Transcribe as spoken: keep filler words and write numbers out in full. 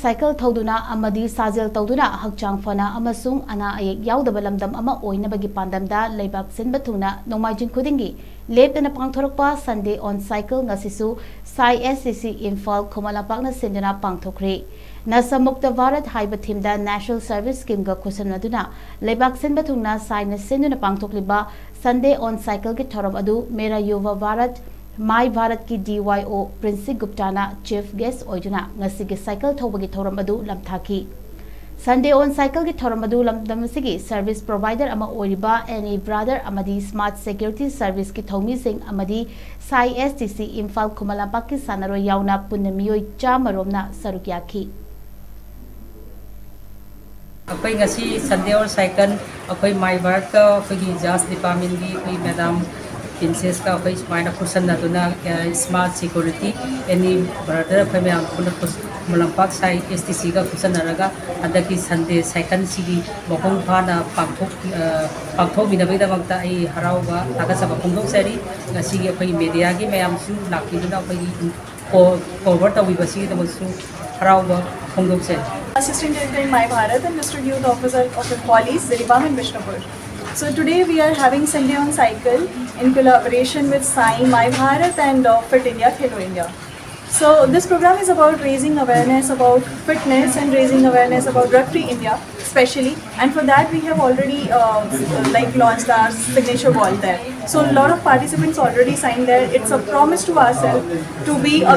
Cycle ꯊꯧꯗꯨꯅ ꯑꯃꯗꯤ ꯁꯥꯖꯦꯜ ꯇꯧꯗꯨꯅ ꯍꯛꯆꯥꯡ ꯐꯅ ꯑꯃꯁꯨꯡ ꯑꯅꯥ ꯑꯌꯦꯛ ꯌꯥꯎꯗꯕ ꯂꯝꯗꯝ ꯑꯃ ꯑꯣꯏꯅꯕꯒꯤ ꯄꯥꯟꯗꯝꯗ ꯂꯩꯕꯥꯛ ꯁꯤꯟꯕ ꯊꯨꯡꯅ ꯅꯣꯡꯃꯥꯏꯖꯤꯡ ꯈꯨꯗꯤꯡꯒꯤ ꯂꯦꯞꯇꯅ ꯄꯥꯡꯊꯣꯔꯛꯄ Sunday on Cycle ꯉꯁꯤꯁꯨ ꯁꯥꯏ ꯑꯦꯁ ꯇꯤ ꯁꯤ ꯏꯝꯐꯥꯜ ꯈꯨꯃꯟ ꯂꯝꯄꯥꯛꯅ ꯁꯤꯟꯗꯨꯅ ꯄꯥꯡꯊꯣꯛꯈ꯭ꯔꯦ꯫ ꯅꯁꯥ ꯃꯨꯛꯇ ꯚꯥꯔꯠ ꯍꯥꯏꯕ ꯊꯤꯝꯗ National Service Scheme ꯒ ꯈꯨꯠꯁꯝꯅꯗꯨꯅ ꯂꯩꯕꯥꯛ ꯁꯤꯟꯕ ꯊꯨꯡꯅ ꯁꯥꯏꯅ ꯁꯤꯟꯗꯨꯅ ꯄꯥꯡꯊꯣꯛꯂꯤꯕ Sunday on Cycle ꯒꯤ ꯊꯧꯔꯝ ꯑꯗꯨ ꯃꯦꯔꯥ ꯌꯨꯚ ꯚꯥꯔꯠ ꯃꯥꯏ ꯚꯥꯔꯠꯀꯤ ꯗꯤ ꯋꯥꯏ ꯑꯣ ꯄ꯭ꯔꯤꯟꯁꯤ ꯒꯨꯞꯇꯥꯅ ꯆꯤꯐ ꯒꯦꯁ ꯑꯣꯏꯗꯨꯅ ꯉꯁꯤꯒꯤ ꯁꯥꯏꯀꯜ ꯊꯧꯕꯒꯤ ꯊꯧꯔꯝ ꯑꯗꯨ ꯂꯝꯊꯥꯈꯤ꯫ Sunday on Cycle ꯒꯤ ꯊꯧꯔꯝ ꯑꯗꯨ ꯂꯝꯗꯝ ꯑꯁꯤꯒꯤ ꯁꯔꯚꯤꯁ ꯄ꯭ꯔꯣꯚꯥꯏꯗꯔ ꯑꯃ ꯑꯣꯏꯔꯤꯕ ꯑꯦꯅꯤ ꯕ꯭ꯔꯥꯗꯔ ꯑꯃꯗꯤ ꯁ꯭ꯃꯥꯔꯠ ꯁꯦꯀ꯭ꯌꯨꯔꯤꯇꯤ ꯁꯔꯚꯤꯁꯀꯤ ꯊꯧꯃꯤꯁꯤꯡ ꯑꯃꯗꯤ ꯁꯥꯏ ꯑꯦꯁ ꯇꯤ ꯁꯤ ꯏꯝꯐꯥꯜ ꯈꯨꯃꯟ ꯂꯝꯄꯥꯛꯀꯤ ꯁꯥꯟꯅꯔꯣꯏ ꯌꯥꯎꯅ ꯄꯨꯟꯅ ꯃꯤꯑꯣꯏ ꯆꯥꯝꯃ ꯔꯣꯝꯅ ꯁꯔꯨꯛ ꯌꯥꯈꯤ꯫ ꯑꯩꯈꯣꯏ ꯉꯁꯤ Sunday on Cycle ꯑꯩꯈꯣꯏ ꯃꯥꯏ ꯚꯥꯔꯠꯀ ꯑꯩꯈꯣꯏꯒꯤ ꯖꯥꯁ ꯗꯤꯄꯥꯔꯠꯃꯦꯟꯒꯤ ꯑꯩꯈꯣꯏ ꯃꯦꯗꯥꯝ ꯄ꯭ꯔꯤꯟꯁꯦꯁꯀ ꯑꯩꯈꯣꯏ ꯁꯨꯃꯥꯏꯅ ꯈꯨꯠꯁꯝꯅꯗꯨꯅ ꯁ꯭ꯃꯥꯔꯠ ꯁꯦꯀ꯭ꯌꯨꯔꯤꯇꯤ ꯑꯦꯅꯤ ꯕ꯭ꯔꯥꯗꯔ ꯑꯩꯈꯣꯏ ꯃꯌꯥꯝ ꯄꯨꯟꯅ ꯈꯨꯠ- ꯈꯨꯃꯟ ꯂꯝꯄꯥꯛ ꯁꯥꯏ ꯑꯦꯁ ꯇꯤ ꯁꯤꯒ ꯈꯨꯠꯁꯝꯅꯔꯒ ꯍꯟꯗꯛꯀꯤ Sunday cycle ꯁꯤꯒꯤ ꯃꯄꯨꯡ ꯐꯥꯅ ꯄꯥꯡꯊꯣꯛ ꯑ, ꯄꯥꯡꯊꯣꯛꯃꯤꯟꯅꯕꯒꯤꯗꯃꯛꯇ ꯑꯩ ꯍꯔꯥꯎꯕ ꯊꯥꯒꯠꯆꯕ ꯐꯣꯡꯗꯣꯛꯆꯔꯤ꯫ ꯉꯁꯤꯒꯤ ꯑꯩꯈꯣꯏꯒꯤ ꯃꯦꯗꯤꯌꯥꯒꯤ ꯃꯌꯥꯝꯁꯨ ꯂꯥꯛꯄꯤꯗꯨꯅ ꯑꯩꯈꯣꯏꯒꯤ ꯀꯣ- ꯀꯣꯚꯔ ꯇꯧꯕꯤꯕꯁꯤꯒꯤꯗꯃꯛꯁꯨ ꯍꯔꯥꯎꯕ ꯐꯣꯡꯗꯣꯛꯆꯔꯤ꯫ Assistant Director in My Bharat and District Youth Officer of the Police, Jiribam and Bishnupur. So today we are having Sunday on Cycle in collaboration with Sai, My Bharat and uh, Fit India, Khelo India. So this program is about raising awareness about fitness and raising awareness about drug-free India, especially. And for that we have already uh, like launched our signature wall there. So a lot of participants already signed there. It's a promise to ourselves to be a